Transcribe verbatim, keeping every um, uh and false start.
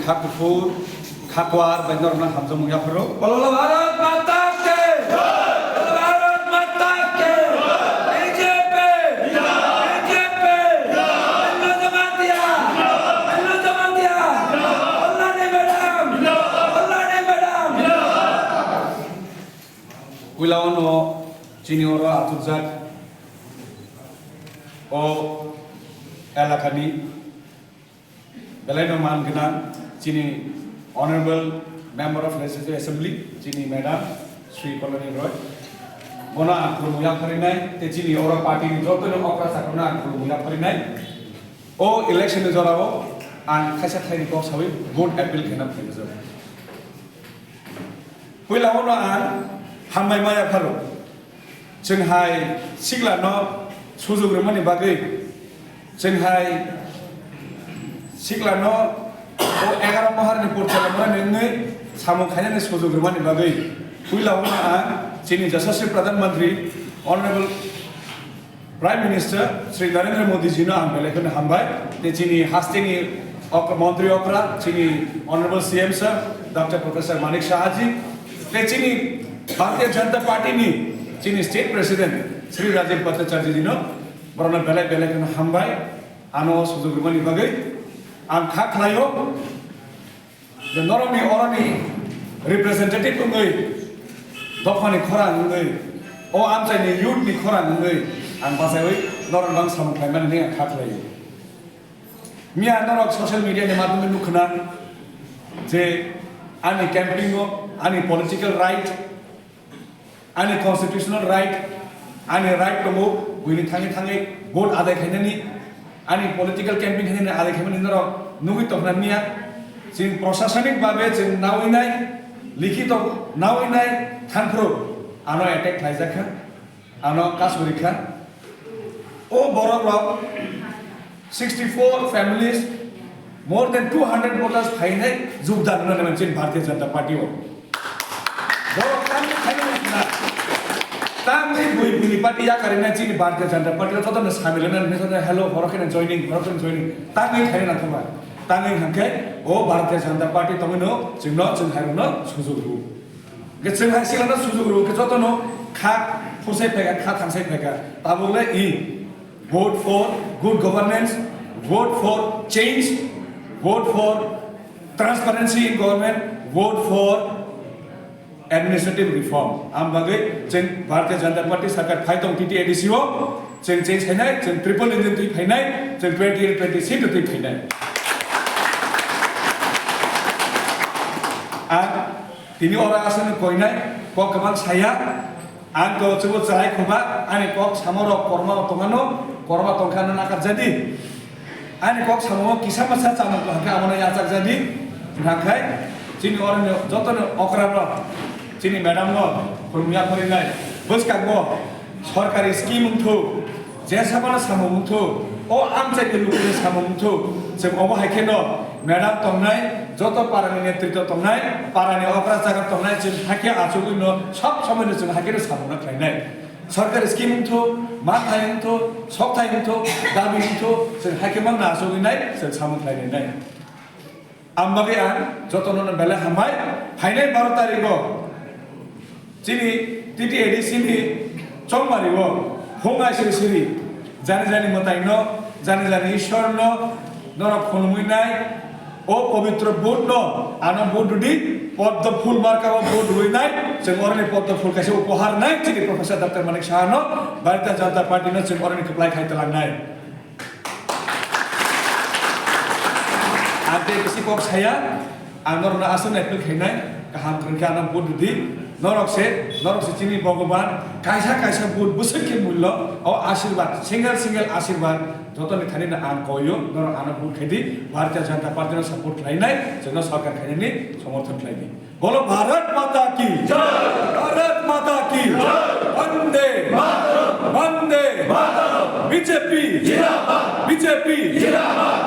Kha kuphur, kha kwar bai norokno hamjakmung yapharo. Bolo Bharat Mata ki! Bolo Bharat Mata ki! B J P! B J P! Hello Jamatia! Hello Jamatia! Hollani madam! Hollani madam! Puila ono chini oro athukjak o elakani belaino man gwnang chini Honorable Member of Legislative Assembly, chini Madam Sri Koloni Roy. Bono ang khulumung yapharinai, tei chini oro party ni joto ni okra chakrano ang khulumung yapharinai. O election ni jorao ang kaisa thaini kok sawi vote appeal khaina phaijak. Puila ono ang hambai ma yapharo. Chwng hai sikla no sujuk rwmani bagwi, chwng hai sikla no o egaroh mohar ni porchala mani wngwi samung khainani sujuk rwmani bagwi puila ono ang chini Yashaswi Pradhan Mantri Honorable Prime Minister Shri Narendra Modi ji no ang belai kheno hambai. Tei chini hasteni ok-, Montri okra, chini Honorable C M Sir, Doctor Professor Manik Saha ji, tei chini Bharatiya Janata Party ni chini State President Shri Rajib Bhattacharya ji no borokno belai belai kheno hambai. Ano sujuk rwmani bagwi ang kha khlaio. Je norokni oroni representative wngwi, dophani khorang wngwi, o amchaini youth ni khorang wngwi ang bachaiwi norok bang samung khlaimani hwnwi ang kha khlaio. Miya norok social media ni madhyome nukkhna je ani campaign o ani political right, ani constitutional right, ani right tongo, buini thangwi thangwi vote adai khainani, ani political campaign khainani adai khaimani norok nugwi tongna miya. Chwng prosasonik babe chwng nawi nai, likhito nawi nai, thanphru ano attack khlaijak kha, ano kasuri kha. O borok rok sixty four families, more than two hundred voters phainai jogdan hwnwi mani chini Bharatiya Janata Party o. Borok tamni phainai na, tamni bui bini party yakarina chini Bharatiya Janata Party o jotono samil hwnwi jotono hello borok khe joining, borok khe joining. Tamni phainai na thuma. Tamni hwnkhe o Bharatiya Janata Party tongwino chwngno chwng hairokno sujuk rw. Hwnkhe chwng hai sikhano sujuk rw khe jotono kha phursai phaikha, kha thangsai phaikha. Tabuk le i vote for good governance, vote for change, vote for transparency in government, vote for administrative reform. Am bagwi chwng Bharatiya Janata Party sarkar phai tong T T A D C o, chwng change khainai, chwng triple engine twi phainai, chwng twenty twenty seat twi phainai. Ang tini oro aswkno koinai kok kwbang saya. Ang to chubo chwrai khoba, ani kok samorok korma tongmano, korma tongkha no nakar jadi. Ani kok samungo kisa masa chamung hwnkhe abono yachak jadi. Hwnkhe chini oroni jotoni okra no, chini madam no khulumya phorinai. Bwskango sorkari scheme wngthok, je sabano samung wngthok, o amchaini lukuni samung wngthok, chwng obo hai kheno madam tongnai, joto parani netritw tongnai, parani okra chakra tongnai, chwng hakhe achugwi no sob somoi no chwng hakhe no samung no khlainai. Sorkari scheme wngthok, ma thai wngthok, sok thai wngthok, dabi wngthok, chwng hakhe mangna achugwi nai, chwng samung khlai nai nai. Ang bagwi ang jotono no belai hambai, phainai baro tarikh o chini T T A D C ni chongmari o phung aisiri siri jani jani mwtai no, jani jani Ishwar no, norok khulumwi nai, o pobitro vote no, ano vote rwdi, poddo phul marka o vote rwinai, chwng oroni poddo phul kaisa upohar nai, chini Professor Doctor Manik Saha no, Bharatiya Janata Party no chwng oroni kwplai khai twlang nai. Ang tei bisi kok saya, ang norokno aswk nai appeal khainai, kaham kwrwngkhe ano vote rwdi, norok se, norok se chini Bhogoban, kaisa kaisa vote bwswk khe mullo, o asirwad, single single asirwad, jotoni thani no ang koio, norok ano vote khaidi, Bharatiya Janata Party no support khlainai, chwngno sarkar khainani somorthon khlaidi. Bolo Bharat Mata ki jai! Bharat Mata ki jai! Vande Mataram! Vande Mataram! B J P jindabad! B J P jindabad!